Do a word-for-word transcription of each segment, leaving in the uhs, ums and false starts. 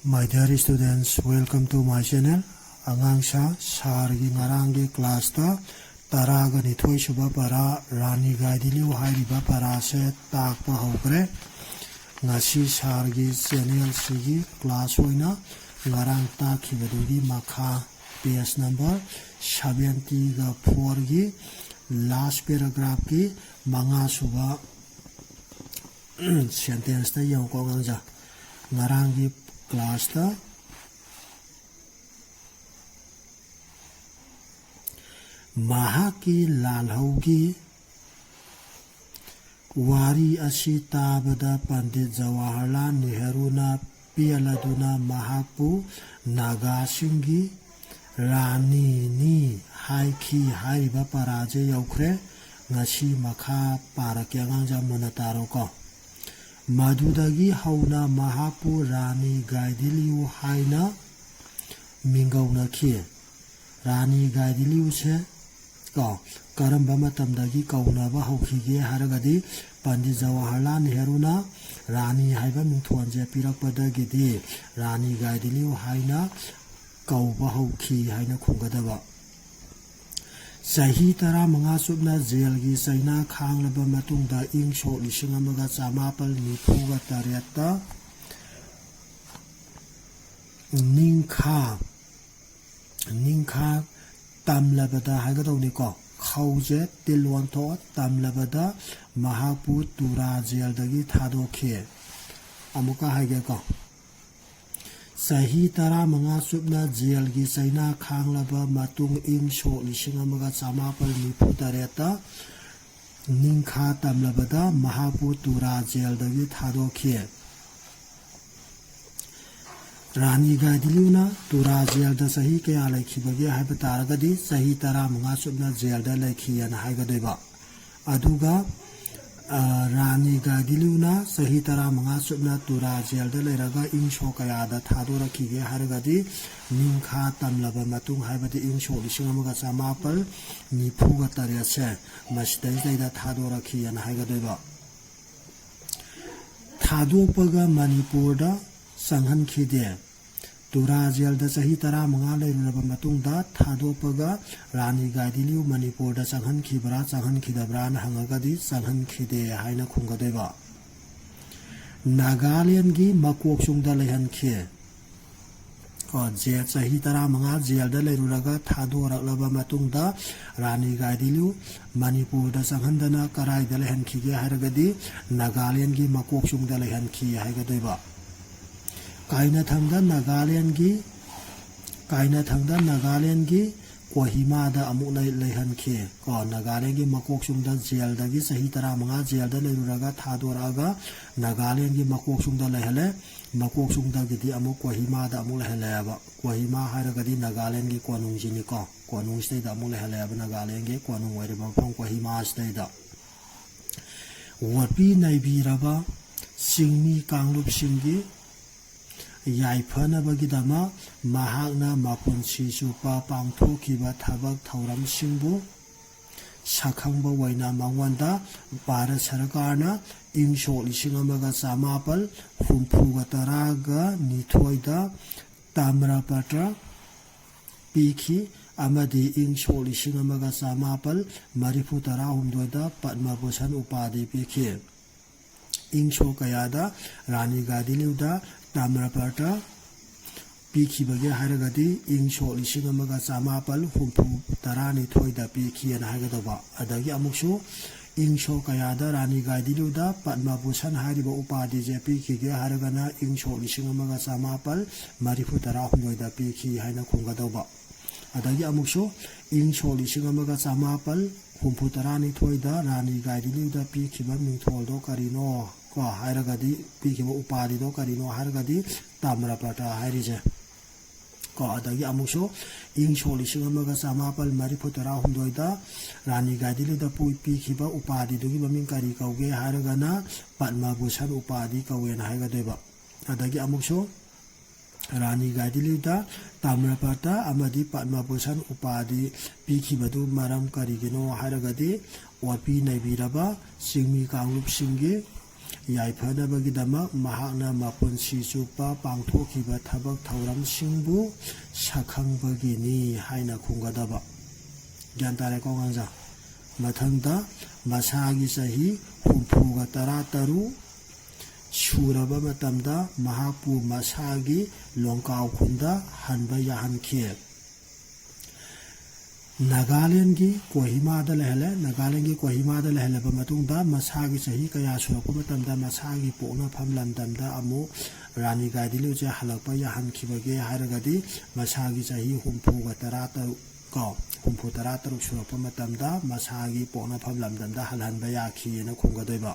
My dear students, welcome to my channel. ꯑꯉꯥꯡꯁꯥ, ꯁꯥꯔꯒꯤ ꯉꯔꯥꯡꯒꯤ ꯀ꯭ꯂꯥꯁꯇ ꯇꯔꯥꯒ ꯅꯤꯊꯣꯏ ꯁꯨꯕ ꯄꯔꯥ ꯔꯥꯅꯤ ꯒꯥꯏꯗꯤꯂꯤꯎ ꯍꯥꯏꯔꯤꯕ ꯄꯔꯥꯁꯦ ꯇꯥꯛꯄ ꯍꯧꯈ꯭ꯔꯦ꯫ ꯉꯁꯤ ꯁꯥꯔꯒꯤ ꯆꯦꯅꯦꯜꯁꯤꯒꯤ ꯀ꯭ꯂꯥꯁ ꯑꯣꯏꯅ ꯉꯔꯥꯡ ꯇꯥꯛꯈꯤꯕꯗꯨꯒꯤ ꯃꯈꯥ, ꯄꯦꯖ ꯅꯝꯕꯔ ꯁꯕꯦꯟꯇꯤꯒ ꯐꯣꯔꯒꯤ ꯂꯥꯁ ꯄꯦꯔꯥꯒ꯭ꯔꯥꯐꯀꯤ ꯃꯉꯥ ꯁꯨꯕ ꯁꯦꯟꯇꯦꯟꯁꯇ ꯌꯦꯡꯉꯨꯀꯣ ꯑꯉꯥꯡꯁꯥ꯫ ꯉꯔꯥꯡꯒꯤ ꯀ꯭ꯂꯥꯁꯇ ꯃꯍꯥꯛꯀꯤ ꯂꯥꯜꯍꯧꯒꯤ ꯋꯥꯔꯤ ꯑꯁꯤ ꯇꯥꯕꯗ ꯄꯟꯗꯤꯠ ꯖꯋꯥꯍꯔꯂꯥꯜ ꯅꯦꯍꯔꯨꯅ ꯄꯦꯜꯂꯗꯨꯅ ꯃꯍꯥꯛꯄꯨ ꯅꯥꯒꯥꯁꯤꯡꯒꯤ ꯔꯥꯅꯤꯅꯤ ꯍꯥꯏꯈꯤ ꯍꯥꯏꯔꯤꯕ ꯄꯔꯥꯁꯦ ꯌꯧꯈ꯭ꯔꯦ꯫ ꯉꯁꯤ ꯃꯈꯥ ꯄꯥꯔꯛꯀꯦ ꯑꯉꯥꯡꯁꯥ, ꯃꯨꯟꯅ ꯇꯥꯔꯣꯀꯣ꯫ ꯃꯗꯨꯗꯒꯤ ꯍꯧꯅ ꯃꯍꯥꯛꯄꯨ ꯔꯥꯅꯤ ꯒꯥꯏꯗꯤꯂꯤꯎ ꯍꯥꯏꯅ ꯃꯤꯡꯒꯧꯅꯈꯤ꯫ ꯔꯥꯅꯤ ꯒꯥꯏꯗꯤꯂꯤꯎꯁꯦ ꯀꯣ, ꯀꯔꯝꯕ ꯃꯇꯝꯗꯒꯤ ꯀꯧꯅꯕ ꯍꯧꯈꯤꯒꯦ ꯍꯥꯏꯔꯒꯗꯤ, ꯄꯟꯗꯤꯠ ꯖꯋꯥꯍꯔꯂꯥꯜ ꯅꯦꯍꯔꯨꯅ ꯔꯥꯅꯤ ꯍꯥꯏꯕ ꯃꯤꯡꯊꯣꯟꯁꯦ ꯄꯤꯔꯛꯄꯗꯒꯤꯗꯤ ꯔꯥꯅꯤ ꯒꯥꯏꯗꯤꯂꯤꯎ ꯍꯥꯏꯅ ꯀꯧꯕ ꯍꯧꯈꯤ ꯍꯥꯏꯅ ꯈꯨꯝꯒꯗꯕ꯫ ꯆꯍꯤ ꯇꯔꯥꯃꯉꯥ ꯆꯨꯞꯅ ꯖꯦꯜꯒꯤ ꯆꯩꯅꯥ ꯈꯥꯡꯂꯕ ꯃꯇꯨꯡꯗ, ꯏꯪ ꯁꯣꯛ ꯂꯤꯁꯤꯡ ꯑꯃꯒ ꯆꯃꯥꯄꯜ ꯅꯤꯐꯨꯒ ꯇꯔꯦꯠꯇ ꯅꯤꯡꯈꯥ, ꯅꯤꯡꯈꯥ ꯇꯝꯂꯕꯗ ꯍꯥꯏꯒꯗꯧꯅꯤꯀꯣ, ꯈꯧꯁꯦ ꯇꯤꯜ ꯑꯣꯟꯊꯣꯛꯑ ꯇꯝꯂꯕꯗ ꯃꯍꯥꯛꯄꯨ ꯇꯨꯔꯥ ꯖꯦꯜꯗꯒꯤ ꯊꯥꯗꯣꯛꯈꯤ꯫ ꯑꯃꯨꯛꯀ ꯍꯥꯏꯒꯦꯀꯣ꯫ ꯆꯍꯤ ꯇꯔꯥꯃꯉꯥ ꯆꯨꯞꯅ ꯖꯦꯜꯒꯤ ꯆꯩꯅꯥ ꯈꯥꯡꯂꯕ ꯃꯇꯨꯡ, ꯏꯪ ꯁꯣꯛ ꯂꯤꯁꯤꯡ ꯑꯃꯒ ꯆꯃꯥꯄꯜ ꯅꯤꯐꯨ ꯇꯔꯦꯠꯇ ꯅꯤꯡꯈꯥ ꯇꯝꯂꯕꯗ ꯃꯍꯥꯛꯄꯨ ꯇꯨꯔꯥ ꯖꯦꯜꯗꯒꯤ ꯊꯥꯗꯣꯛꯈꯤ꯫ ꯔꯥꯅꯤ ꯒꯥꯏꯗꯤꯂꯤꯎꯅ ꯇꯨꯔꯥ ꯖꯦꯜꯗ ꯆꯍꯤ ꯀꯌꯥ ꯂꯩꯈꯤꯕꯒꯦ ꯍꯥꯏꯕ ꯇꯥꯔꯒꯗꯤ, ꯆꯍꯤ ꯇꯔꯥꯃꯉꯥ ꯆꯨꯞꯅ ꯖꯦꯜꯗ ꯂꯩꯈꯤꯑꯅ ꯍꯥꯏꯒꯗꯣꯏꯕ꯫ ꯑꯗꯨꯒ, ꯑ, ꯔꯥꯅꯤ ꯒꯥꯏꯗꯤꯂꯤꯎꯅ ꯆꯍꯤ ꯇꯔꯥꯃꯉꯥ ꯆꯨꯞꯅ ꯇꯨꯔꯥ ꯖꯦꯜꯗ ꯂꯩꯔꯒ ꯏꯪ ꯁꯣꯛ ꯀꯌꯥꯗ ꯊꯥꯗꯣꯔꯛꯈꯤꯒꯦ ꯍꯥꯏꯔꯒꯗꯤ, ꯅꯤꯡꯈꯥ ꯇꯝꯂꯕ ꯃꯇꯨꯡ, ꯍꯥꯏꯕꯗꯤ ꯏꯪ ꯁꯣꯛ ꯂꯤꯁꯤꯡ ꯑꯃꯒ ꯆꯃꯥꯄꯜ ꯅꯤꯐꯨꯒ ꯇꯔꯦꯠꯁꯦ ꯃꯁꯤꯗꯩꯁꯤꯗꯩꯗ ꯊꯥꯗꯣꯔꯛꯈꯤꯑꯅ ꯍꯥꯏꯒꯗꯣꯏꯕ꯫ ꯊꯥꯗꯣꯛꯄꯒ ꯃꯅꯤꯄꯨꯔꯗ ꯆꯪꯍꯟꯈꯤꯗꯦ꯫ ꯇꯨꯔꯥ ꯖꯦꯜꯗ ꯆꯍꯤ ꯇꯔꯥꯃꯉꯥ ꯂꯩꯔꯨꯔꯕ ꯃꯇꯨꯡꯗ ꯊꯥꯗꯣꯛꯄꯒ ꯔꯥꯅꯤ ꯒꯥꯏꯗꯤꯂꯤꯎ ꯃꯅꯤꯄꯨꯔꯗ ꯆꯪꯍꯟꯈꯤꯕ꯭ꯔꯥ ꯆꯪꯍꯟꯈꯤꯗꯕ꯭ꯔꯥꯅ ꯍꯪꯉꯒꯗꯤ ꯆꯪꯍꯟꯈꯤꯗꯦ ꯍꯥꯏꯅ ꯈꯨꯝꯒꯗꯣꯏꯕ꯫ ꯅꯥꯒꯥꯂꯦꯟꯒꯤ ꯃꯀꯣꯛꯆꯨꯡꯗ ꯂꯩꯍꯟꯈꯤ꯫ ꯀꯣ, ꯖꯦ-, ꯆꯍꯤ ꯇꯔꯥꯃꯉꯥ ꯖꯦꯜꯗ ꯂꯩꯔꯨꯔꯒ ꯊꯥꯗꯣꯔꯛꯂꯕ ꯃꯇꯨꯡꯗ ꯔꯥꯅꯤ ꯒꯥꯏꯗꯤꯂꯤꯎ ꯃꯅꯤꯄꯨꯔꯗ ꯆꯪꯍꯟꯗꯅ ꯀꯔꯥꯏꯗ ꯂꯩꯍꯟꯈꯤꯒꯦ ꯍꯥꯏꯔꯒꯗꯤ ꯅꯥꯒꯥꯂꯦꯟꯒꯤ ꯃꯀꯣꯛꯆꯨꯡꯗ ꯂꯩꯍꯟꯈꯤ ꯍꯥꯏꯒꯗꯣꯏꯕ꯫ ꯀꯥꯏꯅꯊꯪꯗ ꯅꯥꯒꯥꯂꯦꯟꯒꯤ, ꯀꯥꯏꯅꯊꯪꯗ ꯅꯥꯒꯥꯂꯦꯟꯒꯤ ꯀꯣꯍꯤꯃꯥꯗ ꯑꯃꯨꯛ ꯂꯩ-, ꯂꯩꯍꯟꯈꯤ꯫ ꯀꯣ, ꯅꯥꯒꯥꯂꯦꯟꯒꯤ ꯃꯀꯣꯛꯆꯨꯡꯗ ꯖꯦꯜꯗꯒꯤ ꯆꯍꯤ ꯇꯔꯥꯃꯉꯥ ꯖꯦꯜꯗ ꯂꯩꯔꯨꯔꯒ ꯊꯥꯗꯣꯔꯛꯑꯒ ꯅꯥꯒꯥꯂꯦꯟꯒꯤ ꯃꯀꯣꯛꯆꯨꯡꯗ ꯂꯩꯍꯜꯂꯦ꯫ ꯃꯀꯣꯛꯆꯨꯡꯗꯒꯤꯗꯤ ꯑꯃꯨꯛ ꯀꯣꯍꯤꯃꯥꯗ ꯑꯃꯨꯛ ꯂꯩꯍꯜꯂꯦꯕ꯫ ꯀꯣꯍꯤꯃꯥ ꯍꯥꯏꯔꯒꯗꯤ ꯅꯥꯒꯥꯂꯦꯟꯒꯤ ꯀꯣꯅꯨꯡꯁꯤꯅꯤꯀꯣ꯫ ꯀꯣꯅꯨꯡꯁꯤꯗꯩꯗ ꯑꯃꯨꯛ ꯂꯩꯍꯜꯂꯦꯕ, ꯅꯥꯒꯥꯂꯦꯟꯒꯤ ꯀꯣꯅꯨꯡ ꯑꯣꯏꯔꯤꯕ ꯃꯐꯝ ꯀꯣꯍꯤꯃꯥꯁꯤꯗꯩꯗ꯫ ꯑꯣꯠꯄꯤ ꯅꯩꯕꯤꯔꯕ ꯆꯤꯡꯃꯤ ꯀꯥꯡꯂꯨꯞꯁꯤꯡꯒꯤ ꯌꯥꯏꯐꯅꯕꯒꯤꯗꯃꯛ ꯃꯍꯥꯛꯅ ꯃꯄꯨꯟꯁꯤ ꯆꯨꯞꯄ ꯄꯥꯡꯊꯣꯛꯈꯤꯕ ꯊꯕꯛ ꯊꯧꯔꯝꯁꯤꯡꯕꯨ ꯁꯛꯈꯪꯕ ꯑꯣꯏꯅ ꯃꯉꯣꯟꯗ ꯚꯥꯔꯠ ꯁꯔꯀꯥꯔꯅ ꯏꯪ ꯁꯣꯛ ꯂꯤꯁꯤꯡ ꯑꯃꯒ ꯆꯃꯥꯄꯜ ꯍꯨꯝꯐꯨꯒ ꯇꯔꯥꯒ ꯅꯤꯊꯣꯏꯗ ꯇꯥꯃ꯭ꯔꯄꯇ꯭ꯔ ꯄꯤꯈꯤ ꯑꯃꯗꯤ ꯏꯪ ꯁꯣꯛ ꯂꯤꯁꯤꯡ ꯑꯃꯒ ꯆꯃꯥꯄꯜ ꯃꯔꯤꯐꯨ ꯇꯔꯥꯍꯨꯝꯗꯣꯏꯗ ꯄꯗꯃ ꯚꯨꯁꯟ ꯎꯄꯥꯙꯤ ꯄꯤꯈꯤ꯫ ꯏꯪ ꯁꯣꯛ ꯀꯌꯥꯗ ꯔꯥꯅꯤ ꯒꯥꯏꯗꯤꯂꯤꯎꯗ ꯇꯥꯃ꯭ꯔꯄꯇ꯭ꯔ ꯄꯤꯈꯤꯕꯒꯦ ꯍꯥꯏꯔꯒꯗꯤ ꯏꯪ ꯁꯣꯛ ꯂꯤꯁꯤꯡ ꯑꯃꯒ ꯆꯃꯥꯄꯜ ꯍꯨꯝꯐꯨ ꯇꯔꯥꯅꯤꯊꯣꯏꯗ ꯄꯤꯈꯤꯑꯅ ꯍꯥꯏꯒꯗꯧꯕ꯫ ꯑꯗꯒꯤ ꯑꯃꯨꯛꯁꯨ ꯏꯪ ꯁꯣꯛ ꯀꯌꯥꯗ ꯔꯥꯅꯤ ꯒꯥꯏꯗꯤꯂꯤꯎꯗ ꯄꯗꯃ ꯚꯨꯁꯟ ꯍꯥꯏꯔꯤꯕ ꯎꯄꯥꯙꯤꯁꯦ ꯄꯤꯈꯤꯒꯦ ꯍꯥꯏꯔꯒꯅ ꯏꯪ ꯁꯣꯛ ꯂꯤꯁꯤꯡ ꯑꯃꯒ ꯆꯃꯥꯄꯜ ꯃꯔꯤꯐꯨ ꯇꯔꯥꯍꯨꯝꯗꯣꯏꯗ ꯄꯤꯈꯤ ꯍꯥꯏꯅ ꯈꯨꯝꯒꯗꯧꯕ꯫ ꯑꯗꯒꯤ ꯑꯃꯨꯛꯁꯨ ꯏꯪ ꯁꯣꯛ ꯂꯤꯁꯤꯡ ꯑꯃꯒ ꯆꯃꯥꯄꯜ ꯍꯨꯝꯐꯨ ꯇꯔꯥꯅꯤꯊꯣꯏꯗ ꯔꯥꯅꯤ ꯒꯥꯏꯗꯤꯂꯤꯎꯗ ꯄꯤꯈꯤꯕ ꯃꯤꯡꯊꯣꯜꯗꯣ ꯀꯔꯤꯅꯣ ꯀꯣ ꯍꯥꯏꯔꯒꯗꯤ, ꯄꯤꯈꯤꯕ ꯎꯄꯥꯙꯤꯗꯣ ꯀꯔꯤꯅꯣ ꯍꯥꯏꯔꯒꯗꯤ ꯇꯥꯃ꯭ꯔꯄꯇ꯭ꯔ ꯍꯥꯏꯔꯤꯁꯦ꯫ ꯀꯣ, ꯑꯗꯒꯤ ꯑꯃꯨꯛꯁꯨ ꯏꯪ ꯁꯣꯛ ꯂꯤꯁꯤꯡ ꯑꯃꯒ ꯆꯃꯥꯄꯜ ꯃꯔꯤꯐꯨ ꯇꯔꯥꯍꯨꯝꯗꯣꯏꯗ ꯔꯥꯅꯤ ꯒꯥꯏꯗꯤꯂꯤꯎꯗ ꯄꯨ-, ꯄꯤꯈꯤꯕ ꯎꯄꯥꯙꯤꯗꯨꯒꯤ ꯃꯃꯤꯡ ꯀꯔꯤ ꯀꯧꯒꯦ ꯍꯥꯏꯔꯒꯅ ꯄꯗꯃ ꯚꯨꯁꯟ ꯎꯄꯥꯙꯤ ꯀꯧꯋꯦꯅ ꯍꯥꯏꯒꯗꯣꯏꯕ꯫ ꯑꯗꯒꯤ ꯑꯃꯨꯛꯁꯨ ꯔꯥꯅꯤ ꯒꯥꯏꯗꯤꯂꯤꯎꯗ ꯇꯥꯃ꯭ꯔꯄꯇ꯭ꯔ ꯑꯃꯗꯤ ꯄꯗꯃ ꯚꯨꯁꯟ ꯎꯄꯥꯙꯤ ꯄꯤꯈꯤꯕꯗꯨ ꯃꯔꯝ ꯀꯔꯤꯒꯤꯅꯣ ꯍꯥꯏꯔꯒꯗꯤ ꯑꯣꯠꯄꯤ ꯅꯩꯕꯤꯔꯕ ꯆꯤꯡꯃꯤ ꯀꯥꯡꯂꯨꯞꯁꯤꯡꯒꯤ ꯌꯥꯏꯐꯅꯕꯒꯤꯗꯃꯛ ꯃꯍꯥꯛꯅ ꯃꯄꯨꯟꯁꯤ ꯆꯨꯞꯄ ꯄꯥꯡꯊꯣꯛꯈꯤꯕ ꯊꯕꯛ ꯊꯧꯔꯝꯁꯤꯡꯕꯨ ꯁꯛꯈꯪꯕꯒꯤꯅꯤ ꯍꯥꯏꯅ ꯈꯨꯝꯒꯗꯕ꯫ ꯒ꯭ꯌꯥꯟ ꯇꯥꯔꯦꯀꯣ ꯑꯉꯥꯡꯁꯥ? ꯃꯊꯪꯗ, ꯃꯁꯥꯒꯤ ꯆꯍꯤ ꯍꯨꯝꯐꯨꯒ ꯇꯔꯥ ꯇꯔꯨꯛ ꯁꯨꯔꯕ ꯃꯇꯝꯗ ꯃꯍꯥꯛꯄꯨ ꯃꯁꯥꯒꯤ ꯂꯣꯡꯀꯥꯎ ꯈꯨꯟꯗ ꯍꯟꯕ ꯌꯥꯍꯟꯈꯤ꯫ ꯅꯥꯒꯥꯂꯦꯟꯒꯤ ꯀꯣꯍꯤꯃꯥꯗ ꯂꯩꯍꯜꯂꯦ꯫ ꯅꯥꯒꯥꯂꯦꯟꯒꯤ ꯀꯣꯍꯤꯃꯥꯗ ꯂꯩꯍꯜꯂꯕ ꯃꯇꯨꯡꯗ ꯃꯁꯥꯒꯤ ꯆꯍꯤ ꯀꯌꯥ ꯁꯨꯔꯛꯄ ꯃꯇꯝꯗ ꯃꯁꯥꯒꯤ ꯄꯣꯛꯅꯐꯝ ꯂꯝꯗꯝꯗ ꯑꯃꯨꯛ ꯔꯥꯅꯤ ꯒꯥꯏꯗꯤꯂꯤꯎꯁꯦ ꯍꯜꯂꯛꯄ ꯌꯥꯍꯟꯈꯤꯕꯒꯦ ꯍꯥꯏꯔꯒꯗꯤ, ꯃꯁꯥꯒꯤ ꯆꯍꯤ ꯍꯨꯝꯐꯨꯒ ꯇꯔꯥ ꯇꯔꯨꯛ ꯀꯣ, ꯍꯨꯝꯐꯨ ꯇꯔꯥ ꯇꯔꯨꯛ ꯁꯨꯔꯛꯄ ꯃꯇꯝꯗ ꯃꯁꯥꯒꯤ ꯄꯣꯛꯅꯐꯝ ꯂꯝꯗꯝꯗ ꯍꯜꯍꯟꯕ ꯌꯥꯈꯤꯑꯅ ꯈꯨꯝꯒꯗꯣꯏꯕ꯫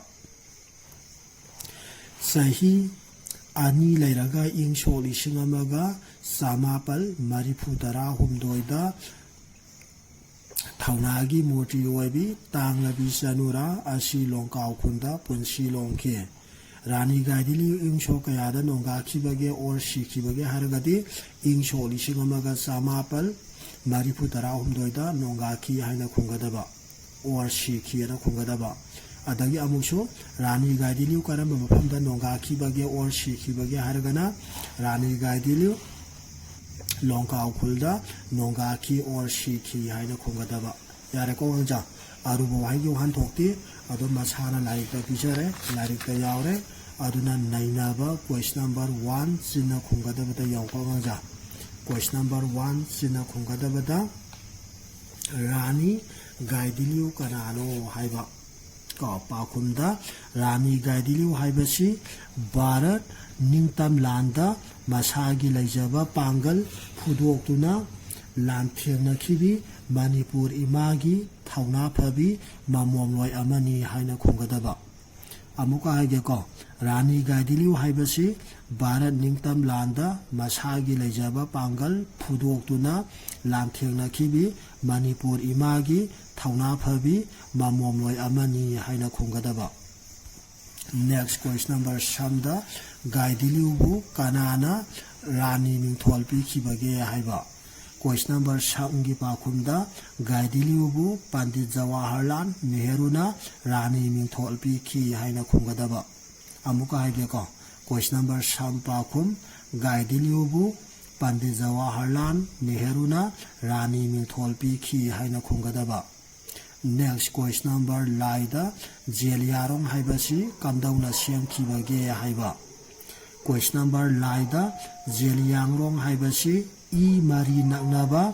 ꯆꯍꯤ ꯑꯅꯤ ꯂꯩꯔꯒ ꯏꯪ ꯁꯣꯛ ꯂꯤꯁꯤꯡ ꯑꯃꯒ ꯆꯃꯥꯄꯜ ꯃꯔꯤꯐꯨ ꯇꯔꯥ ꯍꯨꯝꯗꯣꯏꯗ ꯊꯧꯅꯥꯒꯤ ꯃꯨꯔꯇꯤ ꯑꯣꯏꯕꯤ ꯇꯥꯡꯂꯕꯤ ꯆꯅꯨꯔꯥ ꯑꯁꯤ ꯂꯣꯡꯀꯥꯎ ꯈꯨꯟꯗ ꯄꯨꯟꯁꯤ ꯂꯣꯡꯈꯤ꯫ ꯔꯥꯅꯤ ꯒꯥꯏꯗꯤꯂꯤꯎ ꯏꯪ ꯁꯣꯛ ꯀꯌꯥꯗ ꯅꯣꯡꯒꯥꯈꯤꯕꯒꯦ ꯑꯣꯔ ꯁꯤꯈꯤꯕꯒꯦ ꯍꯥꯏꯔꯒꯗꯤ, ꯏꯪ ꯁꯣꯛ ꯂꯤꯁꯤꯡ ꯑꯃꯒ ꯆꯃꯥꯄꯜ ꯃꯔꯤꯐꯨ ꯇꯔꯥ ꯍꯨꯝꯗꯣꯏꯗ ꯅꯣꯡꯒꯥꯈꯤ ꯍꯥꯏꯅ ꯈꯨꯝꯒꯗꯕ, ꯑꯣꯔ ꯁꯤꯈꯤꯑꯅ ꯈꯨꯝꯒꯗꯕ꯫ ꯑꯗꯒꯤ ꯑꯃꯨꯛꯁꯨ ꯔꯥꯅꯤ ꯒꯥꯏꯗꯤꯂꯤꯎ ꯀꯔꯝꯕ ꯃꯐꯝꯗ ꯅꯣꯡꯒꯥꯈꯤꯕꯒꯦ ꯑꯣꯔ ꯁꯤꯈꯤꯕꯒꯦ ꯍꯥꯏꯔꯒꯅ, ꯔꯥꯅꯤ ꯒꯥꯏꯗꯤꯂꯤꯎ ꯂꯣꯡꯀꯥꯎ ꯈꯨꯜꯗ ꯅꯣꯡꯒꯥꯈꯤ ꯑꯣꯔ ꯁꯤꯈꯤ ꯍꯥꯏꯅ ꯈꯨꯝꯒꯗꯕ꯫ ꯌꯥꯔꯦꯀꯣ ꯑꯉꯥꯡꯁꯥ? ꯑꯔꯨꯕ ꯋꯥꯍꯩꯒꯤ ꯋꯥꯍꯟꯊꯣꯛꯇꯤ ꯑꯗꯨꯝ ꯃꯁꯥꯅ ꯂꯥꯏꯔꯤꯛꯇ ꯄꯤꯖꯔꯦ, ꯂꯥꯏꯔꯤꯛꯇ ꯌꯥꯎꯔꯦ꯫ ꯑꯗꯨꯅ ꯅꯩꯅꯕ question number one ꯆꯤꯟꯅ ꯈꯨꯝꯒꯗꯕꯗ ꯌꯦꯡꯉꯨꯀꯣ ꯑꯉꯥꯡꯁꯥ꯫ Question number one ꯆꯤꯟꯅ ꯈꯨꯝꯒꯗꯕꯗ, ꯔꯥꯅꯤ ꯒꯥꯏꯗꯤꯂꯤꯎ ꯀꯅꯥꯅꯣ ꯍꯥꯏꯕ꯫ ꯀꯣ, ꯄꯥꯎꯈꯨꯝꯗ, ꯔꯥꯅꯤ ꯒꯥꯏꯗꯤꯂꯤꯎ ꯍꯥꯏꯕꯁꯤ ꯚꯥꯔꯠ ꯅꯤꯡꯇꯝ ꯂꯥꯟꯗ ꯃꯁꯥꯒꯤ ꯂꯩꯖꯕ ꯄꯥꯡꯒꯜ ꯐꯨꯗꯣꯛꯇꯨꯅ ꯂꯥꯟꯊꯦꯡꯅꯈꯤꯕꯤ ꯃꯅꯤꯄꯨꯔ ꯏꯃꯥꯒꯤ ꯊꯧꯅꯥ ꯐꯕꯤ ꯃꯃꯣꯝꯂꯣꯏ ꯑꯃꯅꯤ ꯍꯥꯏꯅ ꯈꯨꯝꯒꯗꯕ꯫ ꯑꯃꯨꯛꯀ ꯍꯥꯏꯒꯦꯀꯣ, ꯔꯥꯅꯤ ꯒꯥꯏꯗꯤꯂꯤꯎ ꯍꯥꯏꯕꯁꯤ ꯚꯥꯔꯠ ꯅꯤꯡꯇꯝ ꯂꯥꯟꯗ ꯃꯁꯥꯒꯤ ꯂꯩꯖꯕ ꯄꯥꯡꯒꯜ ꯐꯨꯗꯣꯛꯇꯨꯅ ꯂꯥꯟꯊꯦꯡꯅꯈꯤꯕꯤ ꯃꯅꯤꯄꯨꯔ ꯏꯃꯥꯒꯤ ꯊꯧꯅꯥ ꯐꯕꯤ ꯃꯃꯣꯝꯂꯣꯏ ꯑꯃꯅꯤ ꯍꯥꯏꯅ ꯈꯨꯝꯒꯗꯕ꯫ Next question number ꯁꯝꯗ, ꯒꯥꯏꯗꯤꯂꯤꯎꯕꯨ ꯀꯅꯥꯅ ꯔꯥꯅꯤ ꯃꯤꯡꯊꯣꯜ ꯄꯤꯈꯤꯕꯒꯦ ꯍꯥꯏꯕ꯫ Question number ꯁꯝꯒꯤ ꯄꯥꯎꯈꯨꯝꯗ ꯒꯥꯏꯗꯤꯂꯤꯌꯨꯕꯨ ꯄꯟꯗꯤꯠ ꯖꯋꯥꯍꯔꯂꯥꯜ ꯅꯦꯍꯔꯨꯅ ꯔꯥꯅꯤ ꯃꯤꯡꯊꯣꯜ ꯄꯤꯈꯤ ꯍꯥꯏꯅ ꯈꯨꯝꯒꯗꯕ꯫ ꯑꯃꯨꯛꯀ ꯍꯥꯏꯒꯦꯀꯣ꯫ Question number ꯁꯝ ꯄꯥꯎꯈꯨꯝ, ꯒꯥꯏꯗꯤꯂꯤꯌꯨꯕꯨ ꯄꯟꯗꯤꯠ ꯖꯋꯥꯍꯔꯂꯥꯜ ꯅꯦꯍꯔꯨꯅ ꯔꯥꯅꯤ ꯃꯤꯡꯊꯣꯜ ꯄꯤꯈꯤ ꯍꯥꯏꯅ ꯈꯨꯝꯒꯗꯕ꯫ Next question number ꯂꯥꯏꯗ ꯖꯦꯂꯤꯌꯥꯡꯔꯣꯡ ꯍꯥꯏꯕꯁꯤ ꯀꯝꯗꯧꯅ ꯁꯦꯝꯈꯤꯕꯒꯦ ꯍꯥꯏꯕ꯫ Question number ꯂꯥꯏꯗ ꯖꯦꯂꯤꯌꯥꯡꯔꯣꯡ ꯍꯥꯏꯕꯁꯤ ꯏ ꯃꯔꯤ ꯅꯛꯅꯕ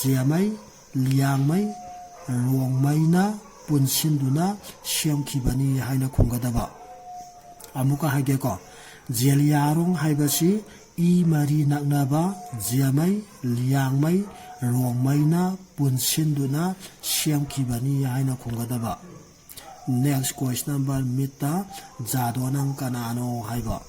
ꯖꯦꯃꯩ, ꯂꯤꯌꯥꯡꯃꯩ, ꯔꯣꯡꯃꯩꯅ ꯄꯨꯟꯁꯤꯟꯗꯨꯅ ꯁꯦꯝꯈꯤꯕꯅꯤ ꯍꯥꯏꯅ ꯈꯨꯝꯒꯗꯕ꯫ ꯑꯃꯨꯛꯀ ꯍꯥꯏꯒꯦꯀꯣ꯫ ꯖꯦꯂꯤꯌꯥꯡꯔꯣꯡ ꯍꯥꯏꯕꯁꯤ ꯏ ꯃꯔꯤ ꯅꯛꯅꯕ ꯖꯦꯃꯩ, ꯂꯤꯌꯥꯡꯃꯩ, ꯔꯣꯡꯃꯩꯅ ꯄꯨꯟꯁꯤꯟꯗꯨꯅ ꯁꯦꯝꯈꯤꯕꯅꯤ ꯍꯥꯏꯅ ꯈꯨꯝꯒꯗꯕ꯫ Next question number ꯃꯤꯠꯇ ꯖꯥꯗꯣꯅꯪ ꯀꯅꯥꯅꯣ ꯍꯥꯏꯕ꯫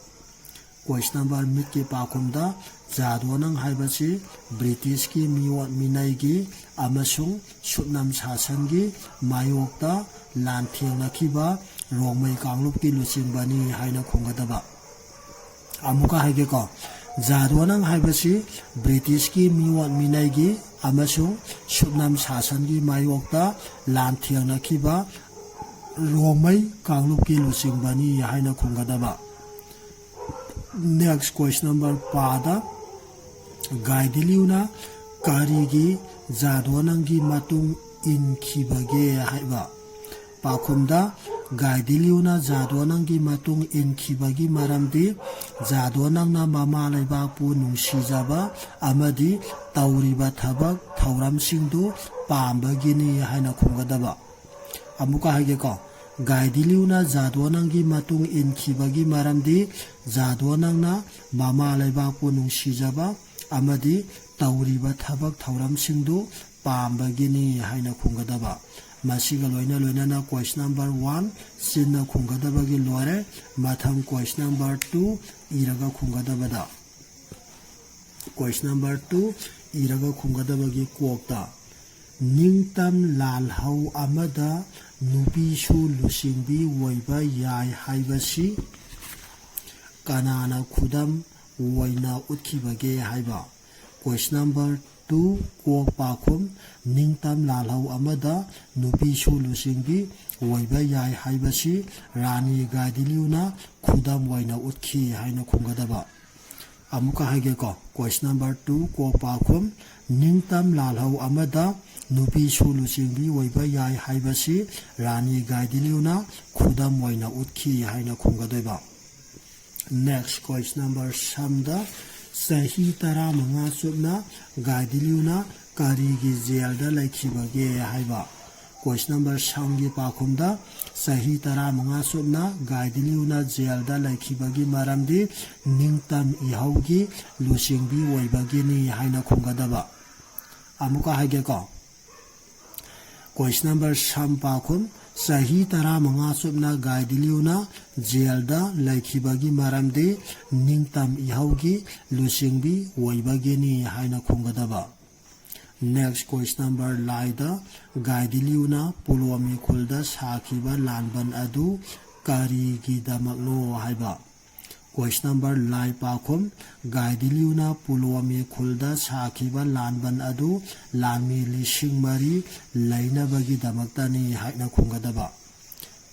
Question number ꯃꯤꯠꯀꯤ ꯄꯥꯎꯈꯨꯝꯗ ꯖꯥꯗꯣꯅꯪ ꯍꯥꯏꯕꯁꯤ ꯕ꯭ꯔꯤꯇꯤꯁꯀꯤ ꯃꯤꯑꯣꯠ ꯃꯤꯅꯩꯒꯤ ꯑꯃꯁꯨꯡ ꯁꯨꯞꯅꯝ ꯁꯥꯁꯟꯒꯤ ꯃꯥꯌꯣꯛꯇ ꯂꯥꯟꯊꯦꯡꯅꯈꯤꯕ ꯔꯣꯡꯃꯩ ꯀꯥꯡꯂꯨꯞꯀꯤ ꯂꯨꯆꯤꯡꯕꯅꯤ ꯍꯥꯏꯅ ꯈꯨꯝꯒꯗꯕ꯫ ꯑꯃꯨꯛꯀ ꯍꯥꯏꯒꯦꯀꯣ꯫ ꯖꯥꯗꯣꯅꯪ ꯍꯥꯏꯕꯁꯤ ꯕ꯭ꯔꯤꯇꯤꯁꯀꯤ ꯃꯤꯑꯣꯠ ꯃꯤꯅꯩꯒꯤ ꯑꯃꯁꯨꯡ ꯁꯨꯞꯅꯝ ꯁꯥꯁꯟꯒꯤ ꯃꯥꯌꯣꯛꯇ ꯂꯥꯟꯊꯦꯡꯅꯈꯤꯕ ꯔꯣꯡꯃꯩ ꯀꯥꯡꯂꯨꯞꯀꯤ ꯂꯨꯆꯤꯡꯕꯅꯤ ꯍꯥꯏꯅ ꯈꯨꯝꯒꯗꯕ꯫ Next question number ꯄꯥꯗ ꯒꯥꯏꯗꯤꯂꯤꯌꯨꯅ ꯀꯔꯤꯒꯤ ꯖꯥꯗꯣꯅꯪꯒꯤ ꯃꯇꯨꯡ ꯏꯟꯈꯤꯕꯒꯦ ꯍꯥꯏꯕ꯫ ꯄꯥꯎꯈꯨꯝꯗ ꯒꯥꯏꯗꯤꯂꯤꯌꯨꯅ ꯖꯥꯗꯣꯅꯪꯒꯤ ꯃꯇꯨꯡ ꯏꯟꯈꯤꯕꯒꯤ ꯃꯔꯝꯗꯤ ꯖꯥꯗꯣꯅꯪꯅ ꯃꯃꯥ ꯂꯩꯕꯥꯛꯄꯨ ꯅꯨꯡꯁꯤꯖꯕ ꯑꯃꯗꯤ ꯇꯧꯔꯤꯕ ꯊꯕꯛ ꯊꯧꯔꯝꯁꯤꯡꯗꯨ ꯄꯥꯝꯕꯒꯤꯅꯤ ꯍꯥꯏꯅ ꯈꯨꯝꯒꯗꯕ꯫ ꯑꯃꯨꯛꯀ ꯍꯥꯏꯒꯦꯀꯣ꯫ ꯒꯥꯏꯗꯤꯂꯤꯌꯨꯅ ꯖꯥꯗꯣꯅꯪꯒꯤ ꯃꯇꯨꯡ ꯏꯟꯈꯤꯕꯒꯤ ꯃꯔꯝꯗꯤ ꯖꯥꯗꯣꯅꯪꯅ ꯃꯃꯥ ꯂꯩꯕꯥꯛꯄꯨ ꯅꯨꯡꯁꯤꯖꯕ ꯑꯃꯗꯤ ꯇꯧꯔꯤꯕ ꯊꯕꯛ ꯊꯧꯔꯝꯁꯤꯡꯗꯨ ꯄꯥꯝꯕꯒꯤꯅꯤ ꯍꯥꯏꯅ ꯈꯨꯝꯒꯗꯕ꯫ ꯃꯁꯤꯒ ꯂꯣꯏꯅ ꯂꯣꯏꯅꯅ question number one ꯆꯤꯟꯅ ꯈꯨꯝꯒꯗꯕꯒꯤ ꯂꯣꯏꯔꯦ꯫ ꯃꯊꯪ question number two ꯏꯔꯒ ꯈꯨꯝꯒꯗꯕꯗ꯫ Question number two ꯏꯔꯒ ꯈꯨꯝꯒꯗꯕꯒꯤ ꯀꯣꯛꯇ ꯅꯤꯡꯇꯝ ꯂꯥꯜꯍꯧ ꯑꯃꯗ ꯅꯨꯄꯤꯁꯨ ꯂꯨꯆꯤꯡꯕꯤ ꯑꯣꯏꯕ ꯌꯥꯏ ꯍꯥꯏꯕꯁꯤ ꯀꯅꯥꯅ ꯈꯨꯗꯝ ꯑꯣꯏꯅ ꯎꯠꯈꯤꯕꯒꯦ ꯍꯥꯏꯕ꯫ Question number ꯇꯨ, ꯀꯣꯛ ꯄꯥꯈꯨꯝ: ꯅꯤꯡꯇꯝ ꯂꯥꯜꯍꯧ ꯑꯃꯗ ꯅꯨꯄꯤꯁꯨ ꯂꯨꯆꯤꯡꯕꯤ ꯑꯣꯏꯕ ꯌꯥꯏ ꯍꯥꯏꯕꯁꯤ ꯔꯥꯅꯤ ꯒꯥꯏꯗꯤꯂꯤꯎꯅ ꯈꯨꯗꯝ ꯑꯣꯏꯅ ꯎꯠꯈꯤ ꯍꯥꯏꯅ ꯈꯨꯝꯒꯗꯕ꯫ ꯑꯃꯨꯛꯀ ꯍꯥꯏꯒꯦꯀꯣ, question number two, ꯀꯣꯛ ꯄꯥꯈꯨꯝ: ꯅꯤꯡꯇꯝ ꯂꯥꯜꯍꯧ ꯑꯃꯗ ꯅꯨꯄꯤꯁꯨ ꯂꯨꯆꯤꯡꯕꯤ ꯑꯣꯏꯕ ꯌꯥꯏ ꯍꯥꯏꯕꯁꯤ ꯔꯥꯅꯤ ꯒꯥꯏꯗꯤꯂꯤꯎꯅ ꯈꯨꯗꯝ ꯑꯣꯏꯅ ꯎꯠꯈꯤ ꯍꯥꯏꯅ ꯈꯨꯝꯒꯗꯣꯏꯕ꯫ Next, question number ꯁꯝꯗ ꯆꯍꯤ ꯇꯔꯥꯃꯉꯥ ꯆꯨꯞꯅ ꯒꯥꯏꯗꯤꯂꯤꯎꯅ ꯀꯔꯤꯒꯤ ꯖꯦꯜꯗ ꯂꯩꯈꯤꯕꯒꯦ ꯍꯥꯏꯕ꯫ Question number ꯁꯝꯒꯤ ꯄꯥꯈꯨꯝꯗ ꯆꯍꯤ ꯇꯔꯥꯃꯉꯥ ꯆꯨꯞꯅ ꯒꯥꯏꯗꯤꯂꯤꯎꯅ ꯖꯦꯜꯗ ꯂꯩꯈꯤꯕꯒꯤ ꯃꯔꯝꯗꯤ ꯅꯤꯡꯇꯝ ꯏꯍꯧꯒꯤ ꯂꯨꯆꯤꯡꯕꯤ ꯑꯣꯏꯕꯒꯤꯅꯤ ꯍꯥꯏꯅ ꯈꯨꯝꯒꯗꯕ꯫ ꯑꯃꯨꯛꯀ ꯍꯥꯏꯒꯦꯀꯣ, question number ꯁꯝ ꯄꯥꯈꯨꯝ: ꯆꯍꯤ ꯇꯔꯥꯃꯉꯥ ꯆꯨꯞꯅ ꯒꯥꯏꯗꯤꯂꯤꯎꯅ ꯖꯦꯜꯗ ꯂꯩꯈꯤꯕꯒꯤ ꯃꯔꯝꯗꯤ ꯅꯤꯡꯇꯝ ꯏꯍꯧꯒꯤ ꯂꯨꯆꯤꯡꯕꯤ ꯑꯣꯏꯕꯒꯤꯅꯤ ꯍꯥꯏꯅ ꯈꯨꯝꯒꯗꯕ꯫ Next, question number ꯂꯥꯏꯗ ꯒꯥꯏꯗꯤꯂꯤꯎꯅ ꯄꯨꯂꯣꯃꯤ ꯈꯨꯜꯗ ꯁꯥꯈꯤꯕ ꯂꯥꯟꯕꯟ ꯑꯗꯨ ꯀꯔꯤꯒꯤꯗꯃꯛꯅꯣ ꯍꯥꯏꯕ꯫ Question number ꯂꯥꯏ ꯄꯥꯈꯨꯝ: ꯒꯥꯏꯗꯤꯂꯤꯎꯅ ꯄꯨꯂꯣꯃꯤ ꯈꯨꯜꯗ ꯁꯥꯈꯤꯕ ꯂꯥꯟꯕꯟ ꯑꯗꯨ ꯂꯥꯟꯃꯤ ꯂꯤꯁꯤꯡ ꯃꯔꯤ ꯂꯩꯅꯕꯒꯤꯗꯃꯛꯇꯅꯤ ꯍꯥꯏꯅ ꯈꯨꯝꯒꯗꯕ꯫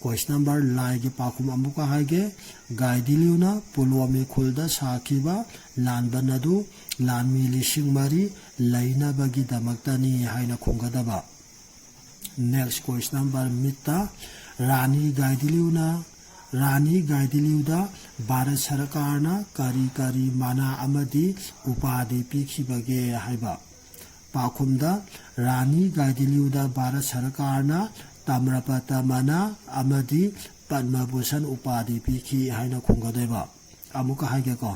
Question number ꯂꯥꯏꯒꯤ ꯄꯥꯈꯨꯝ ꯑꯃꯨꯛꯀ ꯍꯥꯏꯒꯦ, ꯒꯥꯏꯗꯤꯂꯤꯎꯅ ꯄꯨꯂꯣꯃꯤ ꯈꯨꯜꯗ ꯁꯥꯈꯤꯕ ꯂꯥꯟꯕꯟ ꯑꯗꯨ ꯂꯥꯟꯃꯤ ꯂꯤꯁꯤꯡ ꯃꯔꯤ ꯂꯩꯅꯕꯒꯤꯗꯃꯛꯇꯅꯤ ꯍꯥꯏꯅ ꯈꯨꯝꯒꯗꯕ꯫ Next, question number ꯃꯤꯠꯇ ꯔꯥꯅꯤ ꯒꯥꯏꯗꯤꯂꯤꯎꯅ, ꯔꯥꯅꯤ ꯒꯥꯏꯗꯤꯂꯤꯎꯗ ꯚꯥꯔꯠ ꯁꯔꯀꯥꯔꯅ ꯀꯔꯤ ꯀꯔꯤ ꯃꯅꯥ ꯑꯃꯗꯤ ꯎꯄꯥꯗꯤ ꯄꯤꯈꯤꯕꯒꯦ ꯍꯥꯏꯕ꯫ ꯄꯥꯎꯈꯨꯝꯗ ꯔꯥꯅꯤ ꯒꯥꯏꯗꯤꯂꯤꯎꯗ ꯚꯥꯔꯠ ꯁꯔꯀꯥꯔꯅ ꯇꯥꯃ꯭ꯔꯄꯇ꯭ꯔ ꯃꯅꯥ ꯑꯃꯗꯤ ꯄꯗꯃ ꯚꯨꯁꯟ ꯎꯄꯥꯗꯤ ꯄꯤꯈꯤ ꯍꯥꯏꯅ ꯈꯨꯝꯒꯗꯣꯏꯕ꯫ ꯑꯃꯨꯛꯀ ꯍꯥꯏꯒꯦꯀꯣ,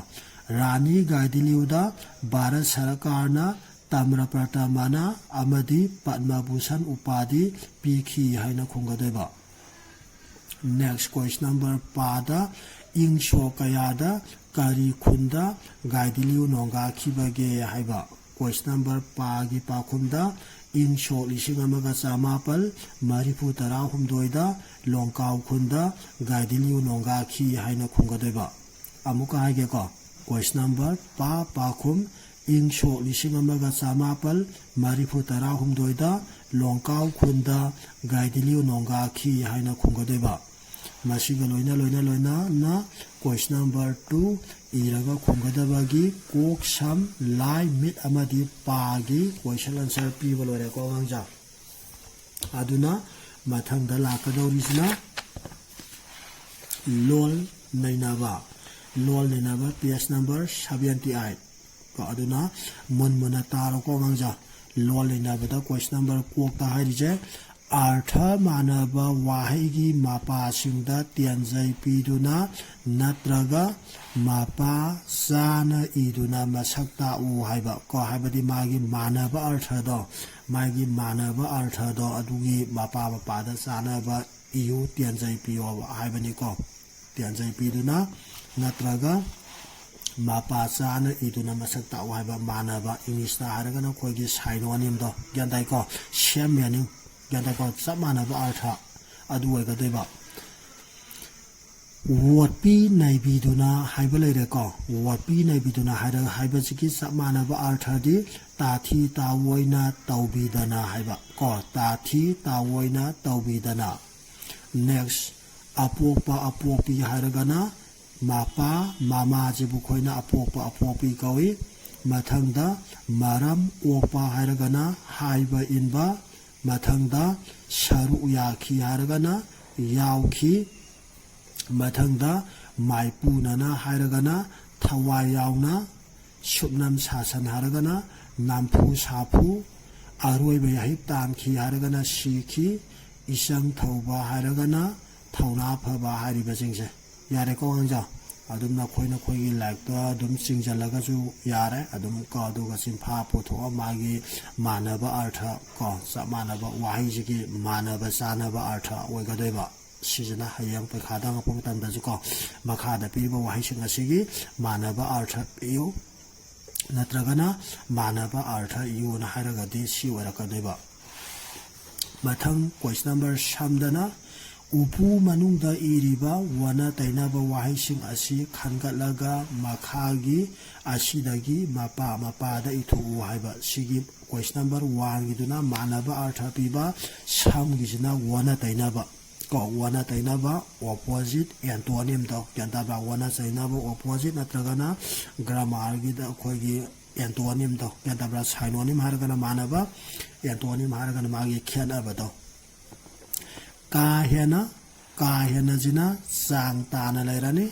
ꯔꯥꯅꯤ ꯒꯥꯏꯗꯤꯂꯤꯎꯗ ꯚꯥꯔꯠ ꯁꯔꯀꯥꯔꯅ ꯇꯥꯃ꯭ꯔꯄꯇ꯭ꯔ ꯃꯅꯥ ꯑꯃꯗꯤ ꯄꯗꯃ ꯚꯨꯁꯟ ꯎꯄꯥꯗꯤ ꯄꯤꯈꯤ ꯍꯥꯏꯅ ꯈꯨꯝꯒꯗꯣꯏꯕ꯫ Next, question number ꯄꯥꯗ ꯏꯪ ꯁꯣꯛ ꯀꯌꯥꯗ ꯀꯔꯤ ꯈꯨꯟꯗ ꯒꯥꯏꯗꯤꯂꯤꯎ ꯅꯣꯡꯒꯥꯈꯤꯕꯒꯦ ꯍꯥꯏꯕ꯫ Question number ꯄꯥꯒꯤ ꯄꯥꯎꯈꯨꯝꯗ ꯏꯪ ꯁꯣꯛ ꯂꯤꯁꯤꯡ ꯑꯃꯒ ꯆꯃꯥꯄꯜ ꯃꯔꯤꯐꯨ ꯇꯔꯥꯍꯨꯝꯗꯣꯏꯗ ꯂꯣꯡꯀꯥꯎ ꯈꯨꯟꯗ ꯒꯥꯏꯗꯤꯂꯤꯎ ꯅꯣꯡꯒꯥꯈꯤ ꯍꯥꯏꯅ ꯈꯨꯝꯒꯗꯣꯏꯕ꯫ ꯑꯃꯨꯛꯀ ꯍꯥꯏꯒꯦꯀꯣ, question number ꯄꯥ ꯄꯥꯎꯈꯨꯝ: ꯏꯪ ꯁꯣꯛ ꯂꯤꯁꯤꯡ ꯑꯃꯒ ꯆꯃꯥꯄꯜ ꯃꯔꯤꯐꯨ ꯇꯔꯥꯍꯨꯝꯗꯣꯏꯗ ꯂꯣꯡꯀꯥꯎ ꯈꯨꯟꯗ ꯒꯥꯏꯗꯤꯂꯤꯎ ꯅꯣꯡꯒꯥꯈꯤ ꯍꯥꯏꯅ ꯈꯨꯝꯒꯗꯣꯏꯕ꯫ ꯃꯁꯤꯒ ꯂꯣꯏꯅ ꯂꯣꯏꯅ ꯂꯣꯏꯅꯅ question number two ꯏꯔꯒ ꯈꯨꯝꯒꯗꯕꯒꯤ ꯀꯣꯛ ꯁꯝ ꯂꯥꯏ ꯃꯤꯠ ꯑꯃꯗꯤ ꯄꯥꯒꯤ question answer ꯄꯤꯕ ꯂꯣꯏꯔꯦꯀꯣ ꯑꯉꯥꯡꯖꯥ꯫ ꯑꯗꯨꯅ ꯃꯊꯪꯗ ꯂꯥꯛꯀꯗꯧꯔꯤꯁꯤꯅ ꯂꯣꯜ ꯅꯩꯅꯕ꯫ ꯂꯣꯜ ꯅꯩꯅꯕ page number seventy eight ꯀꯣ꯫ ꯑꯗꯨꯅ ꯃꯨꯟ ꯃꯨꯟꯅ ꯇꯥꯔꯣꯀꯣ ꯑꯉꯥꯡꯖꯥ꯫ ꯂꯣꯜ ꯅꯩꯅꯕꯗ question number ꯀꯣꯛꯇ ꯍꯥꯏꯔꯤꯁꯦ, ꯑꯔꯊ ꯃꯥꯟꯅꯕ ꯋꯥꯍꯩꯒꯤ ꯃꯄꯥꯁꯤꯡꯗ ꯇꯦꯟꯖꯩ ꯄꯤꯗꯨꯅ ꯅꯠꯇ꯭ꯔꯒ ꯃꯄꯥ ꯆꯥꯅ ꯏꯗꯨꯅ ꯃꯁꯛ ꯇꯥꯛꯎ ꯍꯥꯏꯕ ꯀꯣ꯫ ꯍꯥꯏꯕꯗꯤ ꯃꯥꯒꯤ ꯃꯥꯟꯅꯕ ꯑꯔꯊꯗꯣ, ꯃꯥꯒꯤ ꯃꯥꯟꯅꯕ ꯑꯔꯊꯗꯣ ꯑꯗꯨꯒꯤ ꯃꯄꯥ ꯃꯄꯥꯗ ꯆꯥꯅꯕ ꯏꯌꯨ, ꯇꯦꯟꯖꯩ ꯄꯤꯌꯣꯕ ꯍꯥꯏꯕꯅꯤꯀꯣ꯫ ꯇꯦꯟꯖꯩ ꯄꯤꯗꯨꯅ ꯅꯠꯇ꯭ꯔꯒ ꯃꯄꯥ ꯆꯥꯅ ꯏꯗꯨꯅ ꯃꯁꯛ ꯇꯥꯛꯎ ꯍꯥꯏꯕ ꯃꯥꯟꯅꯕ, ꯏꯪꯂꯤꯁꯇ ꯍꯥꯏꯔꯒꯅ ꯑꯩꯈꯣꯏꯒꯤ synonymꯗꯣ, ꯒ꯭ꯌꯥꯟ ꯇꯥꯏꯀꯣ? Same meaning, ꯒ꯭ꯌꯥꯟ ꯇꯥꯏꯀꯣ? ꯆꯞ ꯃꯥꯟꯅꯕ ꯑꯔꯊ ꯑꯗꯨ ꯑꯣꯏꯒꯗꯣꯏꯕ꯫ ꯋꯣꯠꯄꯤ ꯅꯩꯕꯤꯗꯨꯅ ꯍꯥꯏꯕ ꯂꯩꯔꯦꯀꯣ꯫ ꯋꯣꯠꯄꯤ ꯅꯩꯕꯤꯗꯨꯅ ꯍꯥꯏꯔ-, ꯍꯥꯏꯕꯁꯤꯒꯤ ꯆꯞ ꯃꯥꯟꯅꯕ ꯑꯔꯊꯗꯤ ꯇꯥꯊꯤ ꯇꯥꯑꯣꯏꯅ ꯇꯧꯕꯤꯗꯅ ꯍꯥꯏꯕ ꯀꯣ꯫ ꯇꯥꯊꯤ ꯇꯥꯑꯣꯏꯅ ꯇꯧꯕꯤꯗꯅ꯫ Next, ꯑꯄꯣꯛꯄ ꯑꯄꯣꯛꯄꯤ ꯍꯥꯏꯔꯒꯅ ꯃꯄꯥ ꯃꯃꯥꯁꯤꯕꯨ ꯑꯩꯈꯣꯏꯅ ꯑꯄꯣꯛꯄ ꯑꯄꯣꯛꯄꯤ ꯀꯧꯏ꯫ ꯃꯊꯪꯗ ꯃꯔꯝ ꯑꯣꯛꯄ ꯍꯥꯏꯔꯒꯅ ꯍꯥꯏꯕ ꯏꯟꯕ꯫ ꯃꯊꯪꯗ ꯁꯔꯨꯛ ꯌꯥꯈꯤ ꯍꯥꯏꯔꯒꯅ ꯌꯥꯎꯈꯤ꯫ ꯃꯊꯪꯗ ꯃꯥꯏꯄꯨꯅꯅ ꯍꯥꯏꯔꯒꯅ ꯊꯋꯥꯏ ꯌꯥꯎꯅ, ꯁꯨꯞꯅꯝ ꯁꯥꯁꯟ ꯍꯥꯏꯔꯒꯅ ꯅꯝꯐꯨ ꯁꯥꯐꯨ, ꯑꯔꯣꯏꯕ ꯌꯥꯍꯤꯞ ꯇꯥꯟꯈꯤ ꯍꯥꯏꯔꯒꯅ ꯁꯤꯈꯤ, ꯏꯆꯪ ꯊꯧꯕ ꯍꯥꯏꯔꯒꯅ ꯊꯧꯅꯥ ꯐꯕ ꯍꯥꯏꯔꯤꯕꯁꯤꯡꯁꯦ꯫ ꯌꯥꯔꯦꯀꯣ ꯑꯉꯥꯡꯖꯥ? ꯑꯗꯨꯝ ꯅꯈꯣꯏ ꯅꯈꯣꯏꯒꯤ ꯂꯥꯏꯔꯤꯛꯇ ꯑꯗꯨꯝ ꯆꯤꯡꯁꯤꯜꯂꯒꯁꯨ ꯌꯥꯔꯦ꯫ ꯑꯗꯨꯝ ꯀꯣ, ꯑꯗꯨꯒ ꯆꯤꯟꯐꯥ ꯄꯨꯊꯣꯛꯑ ꯃꯥꯒꯤ ꯃꯥꯟꯅꯕ ꯑꯔꯊ ꯀꯣ, ꯆꯞ ꯃꯥꯟꯅꯕ ꯋꯥꯍꯩꯁꯤꯒꯤ ꯃꯥꯟꯅꯕ ꯆꯥꯟꯅꯕ ꯑꯔꯊ ꯑꯣꯏꯒꯗꯣꯏꯕ꯫ ꯁꯤꯁꯤꯅ ꯍꯌꯦꯡ ꯄꯩꯈꯥꯗ ꯍꯪꯉꯛꯄ ꯃꯇꯝꯗꯁꯨ ꯀꯣ, ꯃꯈꯥꯗ ꯄꯤꯔꯤꯕ ꯋꯥꯍꯩꯁꯤꯡ ꯑꯁꯤꯒꯤ ꯃꯥꯟꯅꯕ ꯑꯔꯊ ꯄꯤꯌꯨ ꯅꯠꯇ꯭ꯔꯒꯅ ꯃꯥꯟꯅꯕ ꯑꯔꯊ ꯏꯌꯨꯅ ꯍꯥꯏꯔꯒꯗꯤ ꯁꯤ ꯑꯣꯏꯔꯛꯀꯗꯣꯏꯕ꯫ ꯃꯊꯪ question number ꯁꯝꯗꯅ ꯎꯄꯨ ꯃꯅꯨꯡꯗ ꯏꯔꯤꯕ ꯑꯣꯟꯅ ꯇꯩꯅꯕ ꯋꯥꯍꯩꯁꯤꯡ ꯑꯁꯤ ꯈꯟꯒꯠꯂꯒ ꯃꯈꯥꯒꯤ ꯑꯁꯤꯗꯒꯤ ꯃꯄꯥ ꯃꯄꯥꯗ ꯏꯊꯣꯛꯎ ꯍꯥꯏꯕ ꯁꯤꯒꯤ question number one ꯒꯤꯗꯨꯅ ꯃꯥꯟꯅꯕ ꯑꯔꯊ ꯄꯤꯕ, ꯁꯝꯒꯤꯁꯤꯅ ꯑꯣꯟꯅ ꯇꯩꯅꯕ ꯀꯣ, ꯑꯣꯟꯅ ꯇꯩꯅꯕ, opposite, antonym ꯗꯣ ꯒ꯭ꯌꯥꯟ ꯇꯥꯕ꯭ꯔꯥ? ꯑꯣꯟꯅ ꯇꯩꯅꯕ opposite ꯅꯠꯇ꯭ꯔꯒꯅ grammar ꯒꯤꯗ ꯑꯩꯈꯣꯏꯒꯤ antonym ꯗꯣ ꯒ꯭ꯌꯥꯟ ꯇꯥꯕ꯭ꯔꯥ? Synonym ꯍꯥꯏꯔꯒꯅ ꯃꯥꯟꯅꯕ, antonym ꯍꯥꯏꯔꯒꯅ ꯃꯥꯒꯤ ꯈꯦꯠꯅꯕꯗꯣ꯫ ꯀꯥ ꯍꯦꯟꯅ, ꯀꯥ ꯍꯦꯟꯅꯁꯤꯅ ꯆꯥꯡ ꯇꯥꯅ ꯂꯩꯔꯅꯤ꯫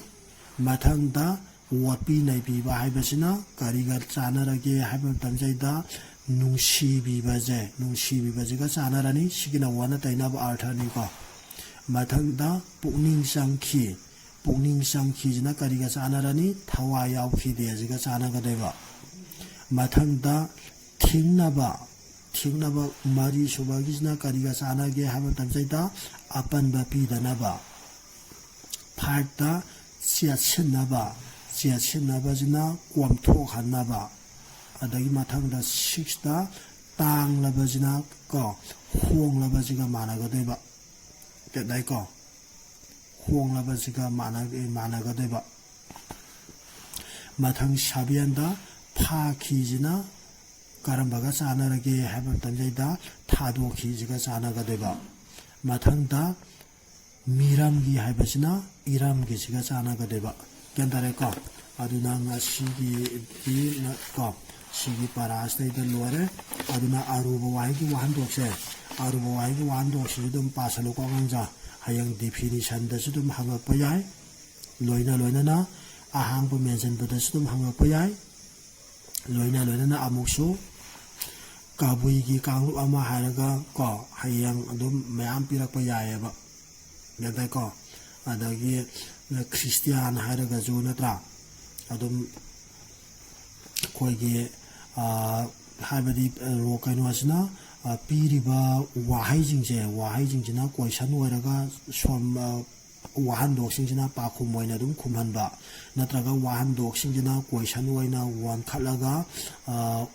ꯃꯊꯪꯗ ꯑꯣꯠꯄꯤ ꯅꯩꯕꯤꯕ ꯍꯥꯏꯕꯁꯤꯅ ꯀꯔꯤꯒ ꯆꯥꯟꯅꯔꯒꯦ ꯍꯥꯏꯕ ꯃꯇꯝꯁꯤꯗ ꯅꯨꯡꯁꯤꯕꯤꯕꯁꯦ, ꯅꯨꯡꯁꯤꯕꯤꯕꯁꯤꯒ ꯆꯥꯟꯅꯔꯅꯤ꯫ ꯁꯤꯒꯤꯅ ꯑꯣꯟꯅ ꯇꯩꯅꯕ ꯑꯔꯊꯅꯤꯀꯣ꯫ ꯃꯊꯪꯗ ꯄꯨꯛꯅꯤꯡ ꯆꯪꯈꯤ꯫ ꯄꯨꯛꯅꯤꯡ ꯆꯪꯈꯤꯁꯤꯅ ꯀꯔꯤꯒ ꯆꯥꯟꯅꯔꯅꯤ? ꯊꯋꯥꯏ ꯌꯥꯎꯈꯤꯗꯦ ꯑꯁꯤꯒ ꯆꯥꯟꯅꯒꯗꯣꯏꯕ꯫ ꯃꯊꯪꯗ ꯊꯤꯡꯅꯕ, ꯊꯤꯡꯅꯕ ꯃꯔꯤ ꯁꯨꯕꯒꯤꯁꯤꯅ ꯀꯔꯤꯒ ꯆꯥꯟꯅꯒꯦ ꯍꯥꯏꯕ ꯃꯇꯝꯁꯤꯗ ꯑꯄꯟꯕ ꯄꯤꯗꯅꯕ꯫ Five ꯇ ꯆꯦꯠꯁꯤꯟꯅꯕ, ꯆꯦꯠꯁꯤꯟꯅꯕꯁꯤꯅ ꯀꯣꯝꯊꯣꯛꯍꯟꯅꯕ꯫ ꯑꯗꯒꯤ ꯃꯊꯪꯗ six ꯇ ꯇꯥꯡꯂꯕꯁꯤꯅ ꯀꯣ, ꯍꯣꯡꯂꯕꯁꯤꯒ ꯃꯥꯟꯅꯒꯗꯣꯏꯕ꯫ ꯒ꯭ꯌꯥꯟ ꯇꯥꯏꯀꯣ? ꯍꯣꯡꯂꯕꯁꯤꯒ ꯃꯥꯟꯅ-, ꯃꯥꯟꯅꯒꯗꯣꯏꯕ꯫ ꯃꯊꯪ seven ꯗ ꯐꯥꯈꯤꯁꯤꯅ ꯀꯔꯝꯕꯒ ꯆꯥꯟꯅꯔꯒꯦ ꯍꯥꯏꯕ ꯃꯇꯝꯁꯤꯗ ꯊꯥꯗꯣꯛꯈꯤꯁꯤꯒ ꯆꯥꯟꯅꯒꯗꯣꯏꯕ꯫ ꯃꯊꯪꯗ ꯃꯤꯔꯝꯒꯤ ꯍꯥꯏꯕꯁꯤꯅ ꯏꯔꯝꯒꯤꯁꯤꯒ ꯆꯥꯟꯅꯒꯗꯣꯏꯕ꯫ ꯒ꯭ꯌꯥꯟ ꯇꯥꯔꯦꯀꯣ? ꯑꯗꯨꯅ ꯉꯁꯤꯒꯤꯗꯤ ꯅ-, ꯀꯣ, ꯁꯤꯒꯤ ꯄꯔꯥꯁꯤꯗꯩꯗ ꯂꯣꯏꯔꯦ꯫ ꯑꯗꯨꯅ ꯑꯔꯨꯕ ꯋꯥꯍꯩꯒꯤ ꯋꯥꯍꯟꯊꯣꯛꯁꯦ, ꯑꯔꯨꯕ ꯋꯥꯍꯩꯒꯤ ꯋꯥꯍꯟꯊꯣꯛꯁꯤꯁꯨ ꯑꯗꯨꯝ ꯄꯥꯁꯜꯂꯨꯀꯣ ꯑꯉꯥꯡꯖꯥ꯫ ꯍꯌꯦꯡ definition ꯗꯁꯨ ꯑꯗꯨꯝ ꯍꯪꯉꯛꯄ ꯌꯥꯏ꯫ ꯂꯣꯏꯅ ꯂꯣꯏꯅꯅ ꯑꯍꯥꯡꯕ ꯃꯦꯟꯁꯤꯟꯕꯗꯁꯨ ꯑꯗꯨꯝ ꯍꯪꯉꯛꯄ ꯌꯥꯏ꯫ ꯂꯣꯏꯅ ꯂꯣꯏꯅꯅ ꯑꯃꯨꯛꯁꯨ ꯀꯕꯨꯏꯒꯤ ꯀꯥꯡꯂꯨꯞ ꯑꯃ ꯍꯥꯏꯔꯒ ꯀꯣ, ꯍꯌꯦꯡ ꯑꯗꯨꯝ ꯃꯌꯥꯝ ꯄꯤꯔꯛꯄ ꯌꯥꯏꯑꯕ꯫ ꯒ꯭ꯌꯥꯟ ꯇꯥꯏꯀꯣ? ꯑꯗꯒꯤ ꯈ꯭ꯔꯤꯁꯇꯤꯌꯥꯟ ꯍꯥꯏꯔꯒꯁꯨ ꯅꯠꯇ꯭ꯔꯥ? ꯑꯗꯨꯝ ꯑꯩꯈꯣꯏꯒꯤ, ꯑ, ꯍꯥꯏꯕꯗꯤ, ꯑ, ꯀꯩꯅꯣꯁꯤꯅ, ꯑ, ꯄꯤꯔꯤꯕ ꯋꯥꯍꯩꯁꯤꯡꯁꯦ, ꯋꯥꯍꯩꯁꯤꯡꯁꯤꯅ question ꯑꯣꯏꯔꯒ ꯁꯣꯝ, ꯑ, ꯋꯥꯍꯟꯊꯣꯛꯁꯤꯡꯁꯤꯅ ꯄꯥꯎꯈꯨꯝ ꯑꯣꯏꯅ ꯑꯗꯨꯝ ꯈꯨꯝꯍꯟꯕ, ꯅꯠꯇ꯭ꯔꯒ ꯋꯥꯍꯟꯊꯣꯛꯁꯤꯡꯁꯤꯅ question ꯑꯣꯏꯅ ꯋꯥꯡꯈꯠꯂꯒ, ꯑ,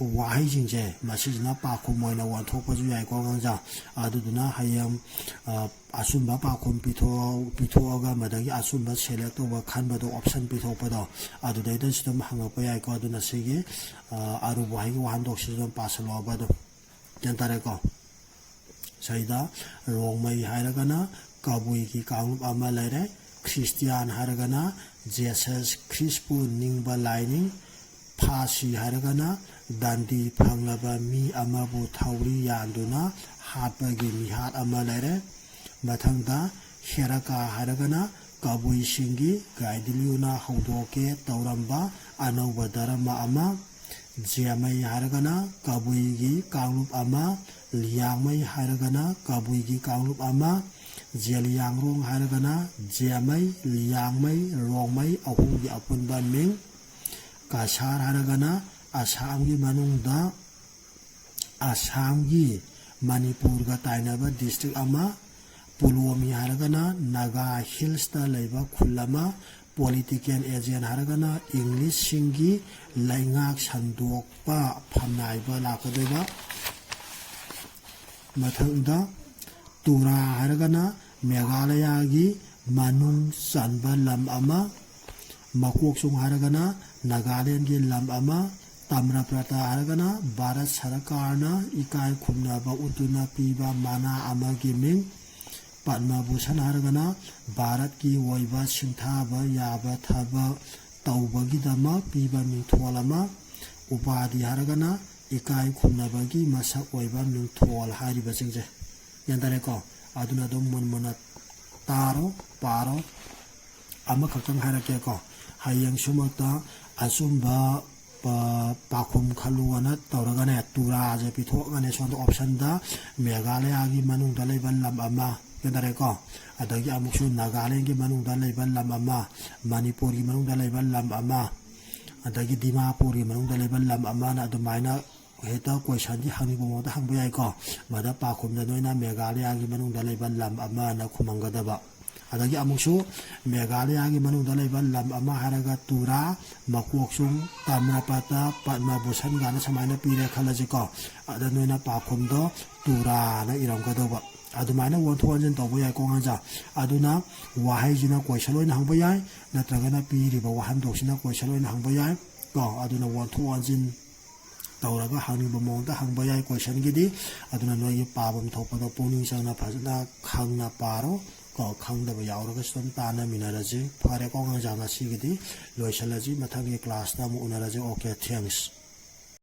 ꯋꯥꯍꯩꯁꯤꯡꯁꯦ ꯃꯁꯤꯁꯤꯅ ꯄꯥꯈꯨꯝ ꯑꯣꯏꯅ ꯑꯣꯟꯊꯣꯛꯄꯁꯨ ꯌꯥꯏꯀꯣ ꯑꯉꯥꯡꯁꯥ꯫ ꯑꯗꯨꯗꯨꯅ ꯍꯌꯦꯡ ꯑ, ꯑꯆꯨꯝꯕ ꯄꯥꯈꯨꯝ ꯄꯤꯊꯣꯛ-, ꯄꯤꯊꯣꯛꯑꯒ ꯃꯗꯒꯤ ꯑꯆꯨꯝꯕ select ꯇꯧꯕ ꯈꯟꯕꯗꯣ, option ꯄꯤꯊꯣꯛꯄꯗꯣ, ꯑꯗꯨꯗꯩꯗꯁꯨ ꯑꯗꯨꯝ ꯍꯪꯉꯛꯄ ꯌꯥꯏꯀꯣ꯫ ꯑꯗꯨꯅ ꯁꯤꯒꯤ ꯑ, ꯑꯔꯨꯕ ꯋꯥꯍꯩꯒꯤ ꯋꯥꯍꯟꯊꯣꯛꯁꯤꯁꯨ ꯑꯗꯨꯝ ꯄꯥꯁꯜꯂꯣꯕ ꯑꯗꯨꯝ꯫ ꯒ꯭ꯌꯥꯟ ꯇꯥꯔꯦꯀꯣ? ꯁꯤꯗ ꯔꯣꯡꯃꯩ ꯍꯥꯏꯔꯒꯅ ꯀꯕꯨꯏꯒꯤ ꯀꯥꯡꯂꯨꯞ ꯑꯃ ꯂꯩꯔꯦ꯫ ꯈ꯭ꯔꯤꯁꯇꯤꯌꯥꯟ ꯍꯥꯏꯔꯒꯅ ꯖꯦꯁꯁ ꯈ꯭ꯔꯤꯁꯄꯨ ꯅꯤꯡꯕ ꯂꯥꯏꯅꯤꯡ꯫ ꯐꯥꯁꯤ ꯍꯥꯏꯔꯒꯅ ꯗꯟꯗꯤ ꯐꯪꯂꯕ ꯃꯤ ꯑꯃꯕꯨ ꯊꯧꯔꯤ ꯌꯥꯟꯗꯨꯅ ꯍꯥꯠꯄꯒꯤ ꯃꯤꯍꯥꯠ ꯑꯃ ꯂꯩꯔꯦ꯫ ꯃꯊꯪꯗ ꯍꯦꯔꯥꯀꯥ ꯍꯥꯏꯔꯒꯅ ꯀꯕꯨꯏꯁꯤꯡꯒꯤ ꯒꯥꯏꯗꯤꯂꯤꯌꯨꯅ ꯍꯧꯗꯣꯛꯀꯦ ꯇꯧꯔꯝꯕ ꯑꯅꯧꯕ ꯙꯔꯃ ꯑꯃ꯫ ꯖꯦꯃꯩ ꯍꯥꯏꯔꯒꯅ ꯀꯕꯨꯏꯒꯤ ꯀꯥꯡꯂꯨꯞ ꯑꯃ꯫ ꯂꯤꯌꯥꯡꯃꯩ ꯍꯥꯏꯔꯒꯅ ꯀꯕꯨꯏꯒꯤ ꯀꯥꯡꯂꯨꯞ ꯑꯃ꯫ ꯖꯦꯂꯤꯌꯥꯡꯔꯣꯡ ꯍꯥꯏꯔꯒꯅ ꯖꯦꯃꯩ, ꯂꯤꯌꯥꯡꯃꯩ, ꯔꯣꯡꯃꯩ ꯑꯍꯨꯝꯒꯤ ꯑꯄꯨꯟꯕ ꯃꯤꯡ꯫ ꯀꯁꯥꯔ ꯍꯥꯏꯔꯒꯅ ꯑꯁꯥꯝꯒꯤ ꯃꯅꯨꯡꯗ, ꯑꯁꯥꯝꯒꯤ ꯃꯅꯤꯄꯨꯔꯒ ꯇꯥꯏꯅꯕ district ꯑꯃ꯫ ꯄꯨꯂꯣꯃꯤ ꯍꯥꯏꯔꯒꯅ ꯅꯥꯒꯥ ꯍꯤꯜꯁꯇ ꯂꯩꯕ ꯈꯨꯜ ꯑꯃ꯫ Political agent ꯍꯥꯏꯔꯒꯅ ꯏꯪꯂꯤꯁꯁꯤꯡꯒꯤ ꯂꯩꯉꯥꯛ ꯁꯟꯗꯣꯛꯄ ꯐꯝꯅꯥꯏꯕ ꯂꯥꯛꯀꯗꯣꯏꯕ꯫ ꯃꯊꯪꯗ ꯇꯨꯔꯥ ꯍꯥꯏꯔꯒꯅ ꯃꯦꯘꯥꯂꯌꯥꯒꯤ ꯃꯅꯨꯡ ꯆꯟꯕ ꯂꯝ ꯑꯃ꯫ ꯃꯀꯣꯛꯆꯨꯡ ꯍꯥꯏꯔꯒꯅ ꯅꯥꯒꯥꯂꯦꯟꯒꯤ ꯂꯝ ꯑꯃ꯫ ꯇꯥꯃ꯭ꯔꯄ꯭ꯔꯇꯥ ꯍꯥꯏꯔꯒꯅ ꯚꯥꯔꯠ ꯁꯔꯀꯥꯔꯅ ꯏꯀꯥꯏ ꯈꯨꯝꯅꯕ ꯎꯠꯇꯨꯅ ꯄꯤꯕ ꯃꯅꯥ ꯑꯃꯒꯤ ꯃꯤꯡ꯫ ꯄꯗꯃ ꯚꯨꯁꯟ ꯍꯥꯏꯔꯒꯅ ꯚꯥꯔꯠꯀꯤ ꯑꯣꯏꯕ ꯁꯤꯡꯊꯥꯕ ꯌꯥꯕ ꯊꯕꯛ ꯇꯧꯕꯒꯤꯗꯃꯛ ꯄꯤꯕ ꯃꯤꯡꯊꯣꯜ ꯑꯃ꯫ ꯎꯄꯥꯙꯤ ꯍꯥꯏꯔꯒꯅ ꯏꯀꯥꯏ ꯈꯨꯝꯅꯕꯒꯤ ꯃꯁꯛ ꯑꯣꯏꯕ ꯃꯤꯡꯊꯣꯜ ꯍꯥꯏꯔꯤꯕꯁꯤꯡꯁꯦ꯫ ꯒ꯭ꯌꯥꯟ ꯇꯥꯔꯦꯀꯣ? ꯑꯗꯨꯅ ꯑꯗꯨꯝ ꯃꯨꯟ ꯃꯨꯟꯅ ꯇꯥꯔꯣ, ꯄꯥꯔꯣ꯫ ꯑꯃꯈꯛꯇꯪ ꯍꯥꯏꯔꯛꯀꯦꯀꯣ꯫ ꯍꯌꯦꯡ ꯁꯨꯃꯛꯇ ꯑꯆꯨꯝꯕ ꯄ-, ꯄꯥꯈꯨꯝ ꯈꯜꯂꯨꯑꯅ ꯇꯧꯔꯒꯅꯦ, ꯇꯨꯔꯥꯁꯦ ꯄꯤꯊꯣꯛꯑꯒꯅꯦ, ꯁꯣꯝꯗ optionꯗ ꯃꯦꯘꯥꯂꯌꯥꯒꯤ ꯃꯅꯨꯡꯗ ꯂꯩꯕ ꯂꯝ ꯑꯃ, ꯒ꯭ꯌꯥꯟ ꯇꯥꯔꯦꯀꯣ? ꯑꯗꯒꯤ ꯑꯃꯨꯛꯁꯨ ꯅꯥꯒꯥꯂꯦꯟꯒꯤ ꯃꯅꯨꯡꯗ ꯂꯩꯕ ꯂꯝ ꯑꯃ, ꯃꯅꯤꯄꯨꯔꯒꯤ ꯃꯅꯨꯡꯗ ꯂꯩꯕ ꯂꯝ ꯑꯃ, ꯑꯗꯒꯤ ꯗꯤꯃꯥꯄꯨꯔꯒꯤ ꯃꯅꯨꯡꯗ ꯂꯩꯕ ꯂꯝ ꯑꯃꯅ ꯑꯗꯨꯃꯥꯏꯅ ꯍꯦꯛꯇ questionꯗꯤ ꯍꯪꯅꯤꯡꯕ ꯃꯑꯣꯡꯗ ꯍꯪꯕ ꯌꯥꯏꯀꯣ꯫ ꯃꯗ ꯄꯥꯈꯨꯝꯗ ꯅꯣꯏꯅ ꯃꯦꯘꯥꯂꯌꯥꯒꯤ ꯃꯅꯨꯡꯗ ꯂꯩꯕ ꯂꯝ ꯑꯃꯅ ꯈꯨꯝꯃꯝꯒꯗꯕ꯫ ꯑꯗꯒꯤ ꯑꯃꯨꯛꯁꯨ ꯃꯦꯘꯥꯂꯌꯥꯒꯤ ꯃꯅꯨꯡꯗ ꯂꯩꯕ ꯂꯝ ꯑꯃ ꯍꯥꯏꯔꯒ ꯇꯨꯔꯥ, ꯃꯀꯣꯛꯆꯨꯡ, ꯇꯥꯃ꯭ꯔꯄꯇ, ꯄꯗꯃ ꯚꯨꯁꯟ ꯀꯥꯏꯅ ꯁꯨꯃꯥꯏꯅ ꯄꯤꯔꯦ ꯈꯜꯂꯁꯤꯀꯣ꯫ ꯑꯗ ꯅꯣꯏꯅ ꯄꯥꯎꯈꯨꯝꯗꯣ ꯇꯨꯔꯥꯅ ꯏꯔꯝꯒꯗꯧꯕ꯫ ꯑꯗꯨꯃꯥꯏꯅ ꯑꯣꯟꯊꯣꯛ ꯑꯣꯟꯁꯤꯟ ꯇꯧꯕ ꯌꯥꯏꯀꯣ ꯑꯉꯥꯡꯁꯥ꯫ ꯑꯗꯨꯅ ꯋꯥꯍꯩꯁꯤꯅ ꯀꯣꯏꯁꯟ ꯑꯣꯏꯅ ꯍꯪꯕ ꯌꯥꯏ, ꯅꯠꯇ꯭ꯔꯒꯅ ꯄꯤꯔꯤꯕ ꯋꯥꯍꯟꯊꯣꯛꯁꯤꯅ ꯀꯣꯏꯁꯟ ꯑꯣꯏꯅ ꯍꯪꯕ ꯌꯥꯏ ꯀꯣ꯫ ꯑꯗꯨꯅ ꯑꯣꯟꯊꯣꯛ ꯑꯣꯟꯁꯤꯟ ꯇꯧꯔꯒ ꯍꯪꯅꯤꯡꯕ ꯃꯑꯣꯡꯗ ꯍꯪꯕ ꯌꯥꯏ ꯀꯣꯏꯁꯟꯒꯤꯗꯤ꯫ ꯑꯗꯨꯅ ꯅꯣꯏꯒꯤ ꯄꯥꯐꯝ ꯊꯣꯛꯄꯗꯣ ꯄꯨꯛꯅꯤꯡ ꯆꯪꯅ ꯐꯖꯅ ꯈꯪꯅ ꯄꯥꯔꯣ ꯀꯣ꯫ ꯈꯪꯗꯕ ꯌꯥꯎꯔꯒꯁꯨ ꯑꯗꯨꯝ ꯇꯥꯟꯅꯃꯤꯟꯅꯔꯁꯤ꯫ ꯐꯔꯦꯀꯣ ꯑꯉꯥꯡꯁꯥ, ꯉꯁꯤꯒꯤꯗꯤ ꯂꯣꯏꯁꯤꯜꯂꯁꯤ꯫ ꯃꯊꯪꯒꯤ ꯀ꯭ꯂꯥꯁꯇ ꯑꯃꯨꯛ ꯎꯅꯔꯁꯤ꯫ Okay, thanks꯫